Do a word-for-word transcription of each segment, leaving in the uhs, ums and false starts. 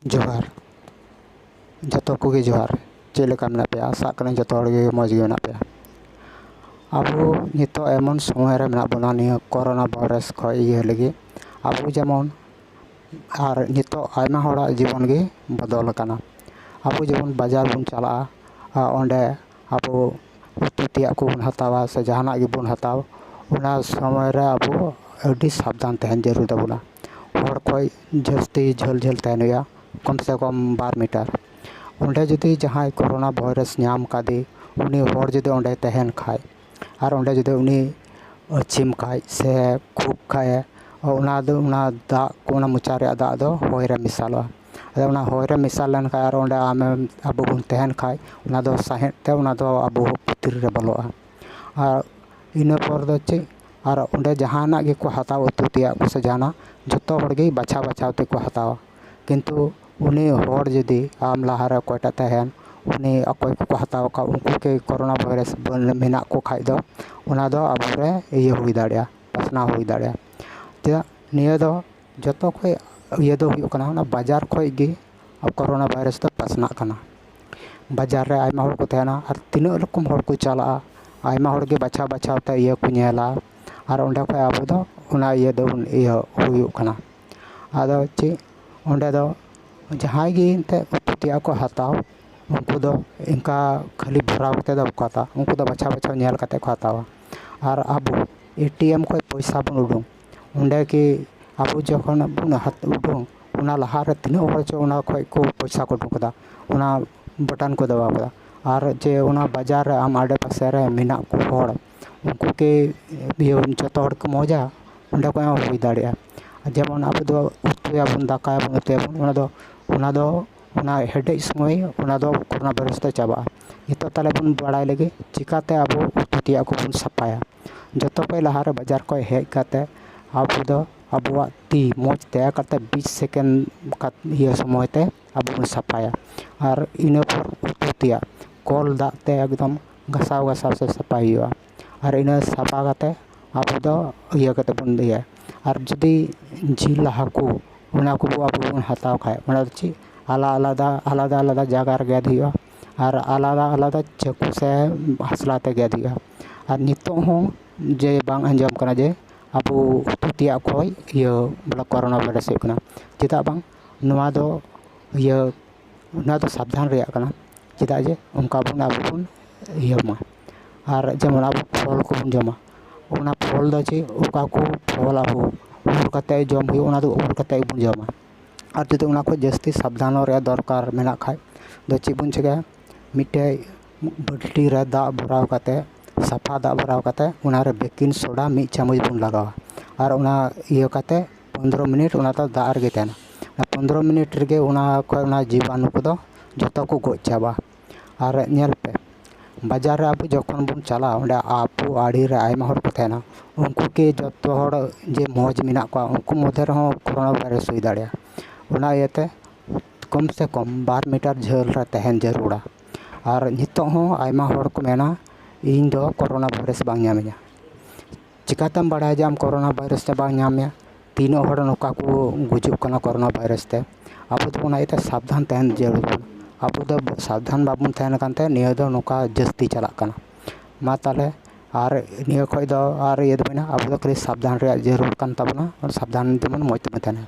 ᱡᱚᱦᱟᱨ᱾ ᱡᱚᱛᱚ ᱠᱚᱜᱮ ᱡᱚᱦᱟᱨ᱾ ᱪᱮᱫ ᱞᱮᱠᱟ ᱢᱮᱱᱟᱜ ᱯᱮᱭᱟ? ᱟᱥᱟᱜ ᱠᱟᱹᱱᱟᱹᱧ ᱡᱚᱛᱚ ᱦᱚᱲ ᱜᱮ ᱢᱚᱡᱽ ᱜᱮ ᱢᱮᱱᱟᱜ ᱯᱮᱭᱟ᱾ ᱟᱵᱚ ᱱᱤᱛᱚᱜ ᱮᱢᱚᱱ ᱥᱚᱢᱚᱭ ᱨᱮ ᱢᱮᱱᱟᱜ ᱵᱚᱱᱟ, ᱱᱤᱭᱟᱹ ᱠᱳᱨᱳᱱᱟ ᱵᱷᱟᱭᱨᱟᱥ ᱠᱷᱚᱱ ᱤᱭᱟᱹ ᱞᱟᱹᱜᱤᱫ᱾ ᱟᱵᱚ ᱡᱮᱢᱚᱱ, ᱟᱨ ᱱᱤᱛᱚᱜ ᱟᱭᱢᱟ ᱦᱚᱲᱟᱜ ᱡᱤᱵᱚᱱ ᱜᱮ ᱵᱚᱫᱚᱞ ᱟᱠᱟᱱᱟ᱾ ᱟᱵᱚ ᱡᱮᱢᱚᱱ ᱵᱟᱡᱟᱨ ᱵᱚᱱ ᱪᱟᱞᱟᱜᱼᱟ, ᱟᱨ ᱚᱸᱰᱮ ᱟᱵᱚ ᱩᱛᱩ ᱛᱮᱭᱟᱜ ᱠᱚᱵᱚᱱ ᱦᱟᱛᱟᱣᱟ ᱥᱮ ᱡᱟᱦᱟᱱᱟᱜ ᱜᱮᱵᱚᱱ ᱦᱟᱛᱟᱣ, ᱚᱱᱟ ᱥᱚᱢᱚᱭ ᱨᱮ ᱟᱵᱚ ᱟᱹᱰᱤ ᱥᱟᱵᱫᱷᱟᱱ ᱛᱟᱦᱮᱱ ᱡᱟᱹᱨᱩᱲ ᱛᱟᱵᱚᱱᱟ᱾ ᱦᱚᱲ ᱠᱷᱚᱱ ᱡᱟᱹᱥᱛᱤ ᱡᱷᱟᱹᱞ ᱡᱷᱟᱹᱞ ᱛᱟᱦᱮᱱ ᱦᱩᱭᱩᱜᱼᱟ, ᱠᱚᱢ ᱥᱮ ᱠᱚᱢ ᱵᱟᱨ ᱢᱤᱴᱟᱨ᱾ ᱚᱸᱰᱮ ᱡᱩᱫᱤ ᱡᱟᱦᱟᱸᱭ ᱠᱳᱨᱳᱱᱟ ᱵᱷᱟᱭᱨᱟᱥ ᱧᱟᱢ ᱠᱟᱫᱮ, ᱩᱱᱤ ᱦᱚᱲ ᱡᱩᱫᱤ ᱚᱸᱰᱮᱭ ᱛᱟᱦᱮᱱ ᱠᱷᱟᱡ, ᱟᱨ ᱚᱸᱰᱮ ᱡᱩᱫᱤ ᱩᱱᱤ ᱟᱹᱪᱷᱤᱢ ᱠᱷᱟᱡ ᱥᱮ ᱠᱷᱩᱜ ᱠᱷᱟᱡ, ᱚᱱᱟ ᱫᱚ, ᱚᱱᱟ ᱫᱟᱜ ᱠᱚ, ᱚᱱᱟ ᱢᱚᱪᱟ ᱨᱮᱭᱟᱜ ᱫᱟᱜ ᱫᱚ ᱦᱚᱭ ᱨᱮ ᱢᱮᱥᱟᱞᱚᱜᱼᱟ᱾ ᱟᱫᱚ ᱚᱱᱟ ᱦᱚᱭ ᱨᱮ ᱢᱮᱥᱟᱞ ᱞᱮᱱᱠᱷᱟᱡ ᱟᱨ ᱚᱸᱰᱮ ᱟᱢᱮᱢ, ᱟᱵᱚ ᱵᱚᱱ ᱛᱟᱦᱮᱱ ᱠᱷᱟᱡ, ᱚᱱᱟ ᱫᱚ ᱥᱟᱸᱦᱮᱫ ᱛᱮ ᱚᱱᱟ ᱫᱚ ᱟᱵᱚ ᱵᱷᱤᱛᱨᱤ ᱨᱮ ᱵᱚᱞᱚᱜᱼᱟ᱾ ᱟᱨ ᱤᱱᱟᱹ ᱯᱚᱨ ᱫᱚ ᱪᱮᱫ? ᱟᱨ ᱚᱸᱰᱮ ᱡᱟᱦᱟᱱᱟᱜ ᱜᱮᱠᱚ ᱦᱟᱛᱟᱣ, ᱩᱛᱩ ᱛᱮᱭᱟᱜ ᱠᱚ ᱥᱮ ᱡᱟᱦᱟᱱᱟᱜ, ᱡᱚᱛᱚ ᱦᱚᱲ ᱜᱮ ᱵᱟᱪᱷᱟᱣ ᱵᱟᱪᱷᱟᱣ ᱛᱮᱠᱚ ᱦᱟᱛᱟᱣᱟ᱾ ᱠᱤᱱᱛᱩ ᱩᱱᱤ ᱦᱚᱲ ᱡᱩᱫᱤ ᱟᱢ ᱞᱟᱦᱟᱨᱮ ᱚᱠᱚᱭᱴᱟᱜ ᱛᱟᱦᱮᱱ, ᱩᱱᱤ ᱚᱠᱚᱭ ᱠᱚᱠᱚ ᱦᱟᱛᱟᱣ ᱟᱠᱟᱫ, ᱩᱱᱠᱩ ᱜᱮ ᱠᱳᱨᱳᱱᱟ ᱵᱷᱟᱭᱨᱟᱥ ᱵᱚᱱ-, ᱢᱮᱱᱟᱜ ᱠᱚ ᱠᱷᱟᱡ ᱫᱚ, ᱚᱱᱟ ᱫᱚ ᱟᱵᱚᱨᱮ ᱤᱭᱟᱹ ᱦᱩᱭ ᱫᱟᱲᱮᱭᱟᱜᱼᱟ, ᱯᱟᱥᱱᱟᱣ ᱦᱩᱭ ᱫᱟᱲᱮᱭᱟᱜᱼᱟ᱾ ᱪᱮᱫᱟᱜ? ᱱᱤᱭᱟᱹ ᱫᱚ ᱡᱚᱛᱚ ᱠᱷᱚᱡ ᱤᱭᱟᱹ ᱫᱚ ᱦᱩᱭᱩᱜ ᱠᱟᱱᱟ, ᱚᱱᱟ ᱵᱟᱡᱟᱨ ᱠᱷᱚᱡ ᱜᱮ ᱠᱳᱨᱳᱱᱟ ᱵᱷᱟᱭᱨᱟᱥ ᱫᱚ ᱯᱟᱥᱱᱟᱜ ᱠᱟᱱᱟ᱾ ᱵᱟᱡᱟᱨ ᱨᱮ ᱟᱭᱢᱟ ᱦᱚᱲ ᱠᱚ ᱛᱟᱦᱮᱱᱟ, ᱟᱨ ᱛᱤᱱᱟᱹᱜ ᱨᱚᱠᱚᱢ ᱦᱚᱲ ᱠᱚ ᱪᱟᱞᱟᱜᱼᱟ, ᱟᱭᱢᱟ ᱦᱚᱲ ᱜᱮ ᱵᱟᱪᱷᱟᱣ ᱵᱟᱪᱷᱟᱣ ᱛᱮ ᱤᱭᱟᱹ ᱠᱚ ᱧᱮᱞᱟ, ᱟᱨ ᱚᱸᱰᱮ ᱠᱷᱚᱡ ᱟᱵᱚ ᱫᱚ ᱚᱱᱟ ᱤᱭᱟᱹ ᱫᱚᱵᱚᱱ ᱤᱭᱟᱹ ᱦᱩᱭᱩᱜ ᱠᱟᱱᱟ᱾ ᱟᱫᱚ ᱪᱮᱫ, ᱚᱸᱰᱮ ᱫᱚ ᱡᱟᱦᱟᱸᱭ ᱜᱮ ᱮᱱᱛᱮᱫ ᱩᱛᱩ ᱛᱮᱭᱟᱜ ᱠᱚ ᱦᱟᱛᱟᱣ, ᱩᱱᱠᱩ ᱫᱚ ᱤᱱᱠᱟ ᱠᱷᱟᱹᱞᱤ ᱵᱷᱚᱨᱟᱣ ᱠᱟᱛᱮ ᱫᱚ ᱵᱟᱠᱚ ᱦᱟᱛᱟᱣᱟ, ᱩᱱᱠᱩ ᱫᱚ ᱵᱟᱪᱷᱟᱣ ᱵᱟᱪᱷᱟᱣ ᱧᱮᱞ ᱠᱟᱛᱮ ᱠᱚ ᱦᱟᱛᱟᱣᱟ᱾ ᱟᱨ ᱟᱵᱚ ᱮ ᱴᱤ ᱮᱢ ᱠᱷᱚᱡ ᱯᱚᱭᱥᱟ ᱵᱚᱱ ᱩᱰᱩᱝ, ᱚᱸᱰᱮ ᱜᱮ ᱟᱵᱚ ᱡᱚᱠᱷᱚᱱ ᱵᱚᱱ ᱦᱟᱛ-, ᱩᱰᱩᱝ, ᱚᱱᱟ ᱞᱟᱦᱟ ᱨᱮ ᱛᱤᱱᱟᱹᱜ ᱦᱚᱲ ᱪᱚ ᱚᱱᱟ ᱠᱷᱚᱡ ᱠᱚ ᱯᱚᱭᱥᱟ ᱠᱚ ᱩᱰᱩᱝ ᱠᱮᱫᱟ, ᱚᱱᱟ ᱵᱟᱴᱟᱱ ᱠᱚ ᱫᱟᱵᱟᱣ ᱠᱮᱫᱟ᱾ ᱟᱨ ᱡᱮ ᱚᱱᱟ ᱵᱟᱡᱟᱨ ᱨᱮ ᱟᱢ ᱟᱰᱮ ᱯᱟᱥᱮ ᱨᱮ ᱢᱮᱱᱟᱜ ᱠᱚ ᱦᱚᱲ, ᱩᱱᱠᱩ ᱠᱤ ᱤᱭᱟᱹ ᱡᱚᱛᱚ ᱦᱚᱲ ᱠᱚ ᱢᱚᱡᱟ? ᱚᱸᱰᱮ ᱠᱷᱚᱡ ᱦᱚᱸ ᱦᱩᱭ ᱫᱟᱲᱮᱭᱟᱜᱼᱟ᱾ ᱡᱮᱢᱚᱱ ᱟᱵᱚ ᱫᱚ ᱩᱛᱩᱭᱟᱵᱚᱱ, ᱫᱟᱠᱟᱭᱟᱵᱚᱱ, ᱩᱛᱩᱭᱟᱵᱚᱱ, ᱚᱱᱟ ᱫᱚ, ᱚᱱᱟ ᱫᱚ, ᱚᱱᱟ ᱦᱮᱰᱮᱡ ᱥᱚᱢᱚᱭ ᱚᱱᱟ ᱫᱚ ᱠᱳᱨᱳᱱᱟ ᱵᱷᱟᱭᱨᱟᱥ ᱫᱚ ᱪᱟᱵᱟᱜᱼᱟ᱾ ᱱᱤᱛᱚᱜ ᱛᱟᱦᱞᱮ ᱵᱚᱱ ᱵᱟᱲᱟᱭ ᱞᱮᱜᱮ ᱪᱤᱠᱟᱛᱮ ᱟᱵᱚ ᱩᱛᱩ ᱛᱮᱭᱟᱜ ᱠᱚᱵᱚᱱ ᱥᱟᱯᱷᱟᱭᱟ᱾ ᱡᱚᱛᱚ ᱠᱷᱚᱡ ᱞᱟᱦᱟᱨᱮ ᱵᱟᱡᱟᱨ ᱠᱷᱚᱡ ᱦᱮᱡ ᱠᱟᱛᱮ ᱟᱵᱚ ᱫᱚ ᱟᱵᱚᱣᱟᱜ ᱛᱤ ᱢᱚᱡᱽ ᱛᱮ ᱠᱟᱛᱮ ᱵᱤᱥ ᱥᱮᱠᱮᱱᱰ ᱠᱟᱛ-, ᱤᱭᱟᱹ ᱥᱚᱢᱚᱭ ᱛᱮ ᱟᱵᱚ ᱵᱚᱱ ᱥᱟᱯᱷᱟᱭᱟ᱾ ᱟᱨ ᱤᱱᱟᱹ ᱯᱚᱨ ᱩᱛᱩ ᱛᱮᱭᱟᱜ ᱠᱚᱞ ᱫᱟᱜ ᱛᱮ ᱮᱠᱫᱚᱢ ᱜᱷᱟᱥᱟᱣ ᱜᱷᱟᱥᱟᱣ ᱥᱮ ᱥᱟᱯᱷᱟᱭ ᱦᱩᱭᱩᱜᱼᱟ᱾ ᱟᱨ ᱤᱱᱟᱹ ᱥᱟᱯᱷᱟ ᱠᱟᱛᱮ ᱟᱵᱚ ᱫᱚ ᱤᱭᱟᱹ ᱠᱟᱛᱮ ᱵᱚᱱ ᱤᱭᱟᱹᱭᱟ᱾ ᱟᱨ ᱡᱩᱫᱤ ᱡᱤᱞ ᱦᱟᱹᱠᱩ ᱚᱱᱟ ᱠᱚᱵᱚ ᱟᱵᱚ ᱵᱚᱱ ᱦᱟᱛᱟᱣ ᱠᱷᱟᱡ, ᱚᱱᱟ ᱫᱚ ᱪᱮᱫ ᱟᱞᱟ-, ᱟᱞᱟᱫᱟ, ᱟᱞᱟᱫᱟ ᱟᱞᱟᱫᱟ ᱡᱟᱭᱜᱟ ᱨᱮ ᱜᱮᱫ ᱦᱩᱭᱩᱜᱼᱟ᱾ ᱟᱨ ᱟᱞᱟᱫᱟ ᱟᱞᱟᱫᱟ ᱪᱟᱹᱠᱩ ᱥᱮ ᱦᱟᱥᱞᱟ ᱛᱮ ᱜᱮᱫ ᱦᱩᱭᱩᱜᱼᱟ᱾ ᱟᱨ ᱱᱤᱛᱚᱜ ᱦᱚᱸ ᱡᱮ ᱵᱟᱝ ᱟᱸᱡᱚᱢ ᱠᱟᱱᱟ ᱡᱮ ᱟᱵᱚ ᱩᱛᱩ ᱛᱮᱭᱟᱜ ᱠᱷᱚᱡ ᱤᱭᱟᱹ ᱵᱚᱞᱮ ᱠᱳᱨᱳᱱᱟ ᱵᱷᱟᱭᱨᱟᱥ ᱦᱩᱭᱩᱜ ᱠᱟᱱᱟ᱾ ᱪᱮᱫᱟᱜ ᱵᱟᱝ? ᱱᱚᱣᱟ ᱫᱚ ᱤᱭᱟᱹ ᱱᱚᱣᱟ ᱫᱚ ᱥᱟᱵᱫᱷᱟᱱ ᱨᱮᱭᱟᱜ ᱠᱟᱱᱟ᱾ ᱪᱮᱫᱟᱜ ᱡᱮ ᱚᱱᱠᱟ ᱵᱚᱱ ᱟᱵᱚ ᱵᱚᱱ ᱤᱭᱟᱹ ᱢᱟ᱾ ᱟᱨ ᱡᱮᱢᱚᱱ ᱟᱵᱚ ᱯᱷᱚᱞ ᱠᱚᱵᱚᱱ ᱡᱚᱢᱟ, ᱚᱱᱟ ᱯᱷᱚᱞ ᱫᱚ ᱪᱮᱫ, ᱚᱠᱟ ᱠᱚ ᱯᱷᱚᱞ ᱟᱵᱚ ᱩᱨ ᱠᱟᱛᱮ ᱡᱚᱢ ᱦᱩᱭᱩᱜ, ᱚᱱᱟ ᱫᱚ ᱩᱨ ᱠᱟᱛᱮ ᱜᱮᱵᱚᱱ ᱡᱚᱢᱟ᱾ ᱟᱨ ᱡᱩᱫᱤ ᱚᱱᱟ ᱠᱷᱚᱡ ᱡᱟᱹᱥᱛᱤ ᱥᱟᱵᱫᱷᱟᱱᱚᱜ ᱨᱮᱭᱟᱜ ᱫᱚᱨᱠᱟᱨ ᱢᱮᱱᱟᱜ ᱠᱷᱟᱡ ᱫᱚ ᱪᱮᱫ ᱵᱚᱱ ᱪᱤᱠᱟᱹᱭᱟ? ᱢᱤᱫᱴᱮᱡ ᱵᱟᱹᱴᱤ ᱨᱮ ᱫᱟᱜ ᱵᱷᱚᱨᱟᱣ ᱠᱟᱛᱮ, ᱥᱟᱯᱷᱟ ᱫᱟᱜ ᱵᱷᱚᱨᱟᱣ ᱠᱟᱛᱮ, ᱚᱱᱟ ᱨᱮ ᱵᱮᱠᱤᱝ ᱥᱳᱰᱟ ᱢᱤᱫ ᱪᱟᱢᱚᱪ ᱵᱚᱱ ᱞᱟᱜᱟᱣᱟ᱾ ᱟᱨ ᱚᱱᱟ ᱤᱭᱟᱹ ᱠᱟᱛᱮ ᱯᱚᱱᱫᱽᱨᱚ ᱢᱤᱱᱤᱴ ᱚᱱᱟ ᱫᱚ ᱫᱟᱜ ᱨᱮᱜᱮ ᱛᱟᱦᱮᱱᱟ᱾ ᱚᱱᱟ ᱯᱚᱱᱫᱽᱨᱚ ᱢᱤᱱᱤᱴ ᱨᱮᱜᱮ ᱚᱱᱟ ᱠᱷᱚᱡ ᱚᱱᱟ ᱡᱤᱵᱟᱱᱩ ᱠᱚᱫᱚ ᱡᱚᱛᱚ ᱠᱚ ᱜᱚᱡ ᱪᱟᱵᱟᱜᱼᱟ᱾ ᱟᱨ ᱧᱮᱞ ᱯᱮ, ᱵᱟᱡᱟᱨ ᱨᱮ ᱟᱵᱚ ᱡᱚᱠᱷᱚᱱ ᱵᱚᱱ ᱪᱟᱞᱟᱜᱼᱟ, ᱚᱸᱰᱮ ᱟᱵᱚ ᱟᱲᱮ ᱨᱮ ᱟᱭᱢᱟ ᱦᱚᱲ ᱠᱚ ᱛᱟᱦᱮᱱᱟ᱾ ᱩᱱᱠᱩ ᱠᱤ ᱡᱚᱛᱚ ᱦᱚᱲ ᱡᱮ ᱢᱚᱡᱽ ᱢᱮᱱᱟᱜ ᱠᱚᱣᱟ, ᱩᱱᱠᱩ ᱢᱚᱫᱽᱫᱷᱮ ᱨᱮᱦᱚᱸ ᱠᱳᱨᱳᱱᱟ ᱵᱷᱟᱭᱨᱟᱥ ᱦᱩᱭ ᱫᱟᱲᱮᱭᱟᱜᱼᱟ᱾ ᱚᱱᱟ ᱤᱭᱟᱹᱛᱮ ᱠᱚᱢ ᱥᱮ ᱠᱚᱢ ᱵᱟᱨ ᱢᱤᱴᱟᱨ ᱡᱷᱟᱹᱞ ᱨᱮ ᱛᱟᱦᱮᱱ ᱡᱟᱹᱨᱩᱲᱟ᱾ ᱟᱨ ᱱᱤᱛᱚᱜ ᱦᱚᱸ ᱟᱭᱢᱟ ᱦᱚᱲ ᱠᱚ ᱢᱮᱱᱟ, "ᱤᱧ ᱫᱚ ᱠᱳᱨᱳᱱᱟ ᱵᱷᱟᱭᱨᱟᱥ ᱵᱟᱝ ᱧᱟᱢᱤᱧᱟ᱾" ᱪᱤᱠᱟᱹᱛᱮᱢ ᱵᱟᱲᱟᱭᱟ ᱡᱮ ᱟᱢ ᱠᱳᱨᱳᱱᱟ ᱵᱷᱟᱭᱨᱟᱥ ᱛᱮ ᱵᱟᱝ ᱧᱟᱢ ᱢᱮᱭᱟ? ᱛᱤᱱᱟᱹᱜ ᱦᱚᱲ ᱱᱚᱝᱠᱟ ᱠᱚ ᱜᱩᱡᱩᱜ ᱠᱟᱱᱟ ᱠᱳᱨᱳᱱᱟ ᱵᱷᱟᱭᱨᱟᱥ ᱛᱮ᱾ ᱟᱵᱚ ᱫᱚ ᱚᱱᱟ ᱤᱭᱟᱹᱛᱮ ᱥᱟᱵᱫᱷᱟᱱ ᱛᱟᱦᱮᱱ ᱡᱟᱹᱨᱩᱲ ᱵᱚᱱᱟ᱾ ᱟᱵᱚ ᱫᱚ ᱥᱟᱵᱫᱷᱟᱱ ᱵᱟᱵᱚᱱ ᱛᱟᱦᱮᱱ ᱠᱟᱱᱛᱮ ᱱᱤᱭᱟᱹ ᱫᱚ ᱱᱚᱝᱠᱟ ᱡᱟᱹᱥᱛᱤ ᱪᱟᱞᱟᱜ ᱠᱟᱱᱟ᱾ ᱢᱟ ᱛᱟᱦᱚᱞᱮ, ᱟᱨ ᱱᱤᱭᱟᱹ ᱠᱷᱚᱡ ᱫᱚ ᱟᱨ ᱤᱭᱟᱹ ᱫᱚ ᱢᱮᱱᱟ, ᱟᱵᱚ ᱫᱚ ᱠᱷᱟᱹᱞᱤ ᱥᱟᱵᱫᱷᱟᱱ ᱨᱮᱭᱟᱜ ᱡᱟᱹᱨᱩᱲ ᱠᱟᱱ ᱛᱟᱵᱚᱱᱟ, ᱥᱟᱵᱫᱷᱟᱱ ᱡᱮᱢᱚᱱ ᱢᱚᱡᱽ ᱛᱮᱵᱚᱱ ᱛᱟᱦᱮᱱᱟ᱾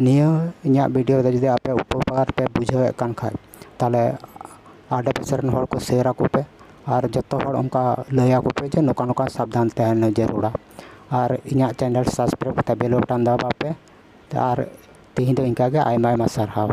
ᱱᱤᱭᱟᱹ ᱤᱧᱟᱹᱜ ᱵᱷᱤᱰᱤᱭᱳ ᱫᱚ ᱡᱩᱫᱤ ᱟᱯᱮ ᱩᱯᱚᱠᱟᱨ ᱯᱮ ᱵᱩᱡᱷᱟᱹᱣᱮᱫ ᱠᱟᱱ ᱠᱷᱟᱡ, ᱛᱟᱦᱚᱞᱮ ᱟᱰᱮ ᱯᱟᱥᱮ ᱨᱮᱱ ᱦᱚᱲ ᱠᱚ ᱥᱮᱭᱟᱨ ᱟᱠᱚ ᱯᱮ, ᱟᱨ ᱡᱚᱛᱚ ᱦᱚᱲ ᱚᱱᱠᱟ ᱞᱟᱹᱭ ᱟᱠᱚ ᱯᱮ ᱡᱮ ᱱᱚᱝᱠᱟ ᱱᱚᱝᱠᱟ ᱥᱟᱵᱫᱷᱟᱱ ᱛᱟᱦᱮᱱ ᱡᱟᱹᱨᱩᱲᱟ᱾ ᱟᱨ ᱤᱧᱟᱹᱜ ᱪᱮᱱᱮᱞ ᱥᱟᱵᱥᱠᱨᱟᱭᱤᱵ ᱠᱟᱛᱮ ᱵᱮᱞ ᱵᱟᱴᱚᱱ ᱫᱟᱵᱟᱣ ᱯᱮ᱾ ᱟᱨ ᱛᱮᱦᱮᱧ ᱫᱚ ᱤᱱᱠᱟ ᱜᱮ, ᱟᱭᱢᱟ ᱟᱭᱢᱟ ᱥᱟᱨᱦᱟᱣ᱾